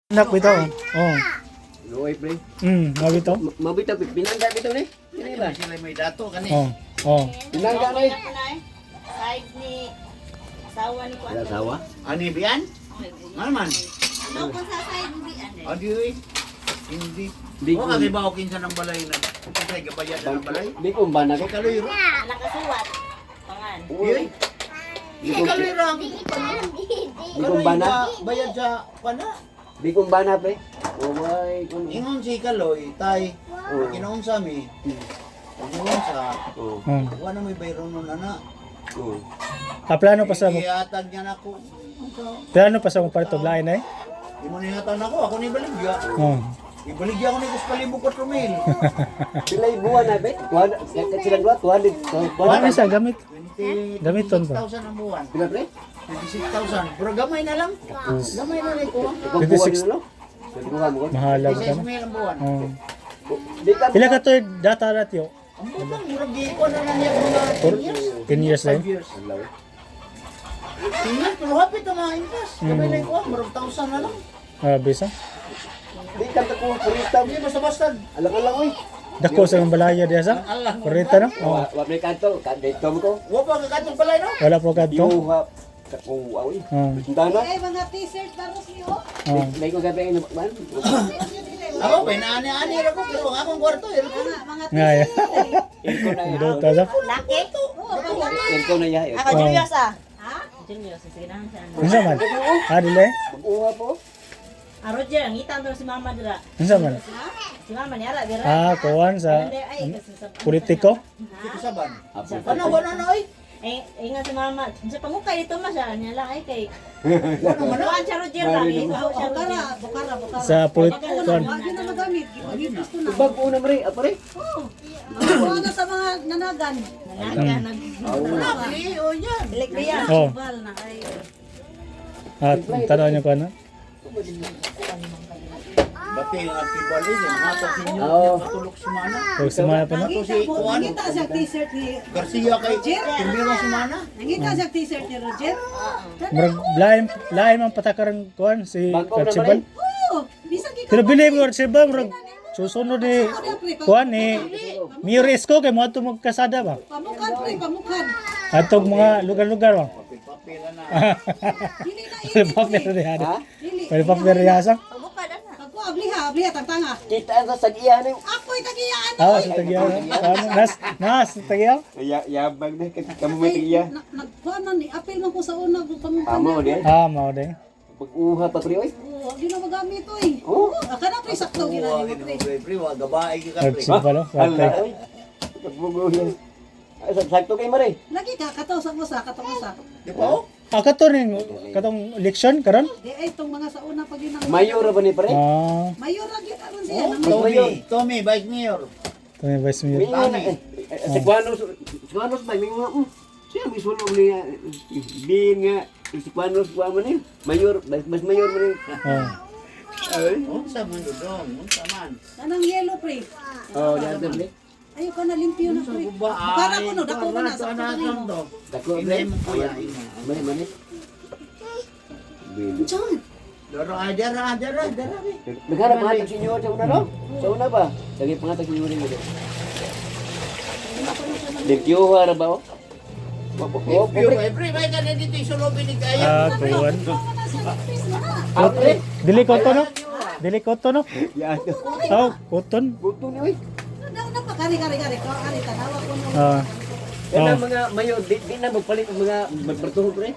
Nak bitaw. Oh. Luoy, pre. Mao bitaw. Mabitaw, pinangga bitaw ni. Dili ba? Sila may dato kani. Oh. Pinangga ni. Side ni asawa ni ko. Wala asawa? Ani biyan? Nga man. Ano ko sa side ni ano? Adi oy. Hindi. Di Wa ka gibaw kinsa ng balay na. Kinsa gabayad na ng balay? Di ko ba na Si ko? Kaloy ra. Nakasuwat. Pangan. Di. Si Kaloy ra ang Di ko ba na? Bayad sa pana. Di ko ba na, pre? Uway, kuno. Ingon si Kaloy tay. Oo. Ginoon sa mi. Ingon sa Oo. Oh. wa na may bayron nun ana. Oo. Ah, plano pa sa mo. Ihatag niya nako. Plano pa sa mo parto lain ay. Di mo nihatag nako, ako ni baligya. Oh. Ibaligya ko ni kus palibog 4 mil. Pilay buwan na, pre? Tuwan, silang duwa, 200. Ano sa gamit? 26,000 Gamiton ba? ang buwan. Pila, pre? 26,000. Pero gamay na lang. Gamay na lang ko. Ikaw buwan 26. yun, no? Sabi ko ka mo. Mahalag ka 26 na. mil ang buwan. Oh. Di ka Pila ka to data ratio? Ang buwan, murag giikuan na lang niya mga 10 years. 10 years 5 lang. years. 10 years, pero hapit ang mga impas. Gamay na ko, murag 1,000 na lang. Ah, bisa. Di ka takuha, purita. Hindi, basta-basta. Alang-alang, oy. Dako sa mga balaya diya sa. Kurita no? Oh. Wa may kanto, dito mo ko. Wa pa kakatong balay, no? Wala po kadto. Iuha, kakuha, oy. Oh. Dana. Ay, mga t-shirt baros niyo. Oh. May ko gabi ay man. Ako, may naani-ani ra ko, pero ang akong kwarto, aircon. Mga Nga ya. Aircon na ya. Dota sa. Laki. Aircon na ya. Ako Julius ah. Ha? Julius, sige na siya. Ano. Unsa man? Ah, dili. Mag-uha po. Ah, Roger, ang itan to si mama dira. Unsa man? Si mama ni ara dira. Ah, kuan sa Ay, kasi sa politiko. Hindi ko saban. Apo. Ano, wala na, oy. Eh, ingat si mama. Sa pangukay ito ma siya niya lang ay kay. Wala man na. Kuan siya Roger ba? Ikaw siya Bukara, Roger. bukara, bukara. Sa politiko. Wag yun na magamit. Gusto na. Bago na mare, apare. Kuha na sa mga nanagan. Nanaga nag Di, o yan. Bilik biya. Oh. Bal na ay. Ah, tanaw niyo kuan. Bati ang atibali, yung mata sinyo, Oo. matulok si Mana. Kung sumaya pa no. Ito si Nangita mo, Kuan. nangita siya t-shirt ni Garcia kay Timbiro si Mana. Nangita siya t-shirt ni Roger. Murag lain lain man patakaran kuan si Bago na Archibald. Oo, bisan kay Pero believe ko Archibald murag susunod ni kuan ni Mayor Isko kay moadto magkasada ba. Pamukan pre, pamukan. Atog mga lugar-lugar ba. Papel na. Dili na ini. Papel diha. Ha? Dili. Pwede papel diha sa. Pangukay na. Pagko abliha, abliha tangtanga. Kita ang sa sagiya ni. Ako'y tagiyaan. Ah, sa tagyaw. Nas nas sa tagyaw. Ya yabag na kamo may tagiya. Nagkuan man ni apil man ko sa una kung pamukan. Amo di. Ah, mao din. Pag-uha pa pre oy. Oo, wag yun na magamit oy. Oh. Aka na pre sakto gina Oo, ni mo pre. pre, pre, wa gabae ka pre. Archibald. oh, Ala Patay. oy. Pagbugo Ay, sakto kay mare. Lagi ka kataw sa usa, kataw usa. Di pa oh? Ah, kato ning katong election karon? Di ay itong mga sa una pag yun ang Mayor ra ba ni pre? Ah, Mayor ra gyud aron siya. Oh, Nang- Tommy, Tommy, Vice Mayor. to vice mayor. Mingon na eh. Sa Kuanos, sa Kuanos ba mingon na. Siya misulong ni bin nga si Kuanos kuha man ni. Mayor, bas mayor man ni. Ah. Ay. Unsa man dudong, unsa man. Kanang yellow pre. Oh, di ato pre. Ayo ka na limpyo na pre. Ba, Para ko no dako mo na sa na to. Dako pre. Inay mo kuya, ina. Mane mane. Bin. Diyan. Dara, ah, dara, ah, dara, dara. eh. Naghanap pangatag senyor sa una no? Sa una ba? Lagi pangatag senyor mo do. Limpyuha ra ba oh? Oh, Limpyo, pre. eh, pre, may ka na dito yung sulobin ni Kaya. Ah, kuan. Mo na sa limpis mo na. Ah, pre. Dili koto no? Dili koto no? Ya ato. Oh, koton. Buto ni oy. Daw na pa kari kari kari ko ari tanawa ko no. Ah. Yan ang mga mayor di na magpalit ang mga magbartuho pre.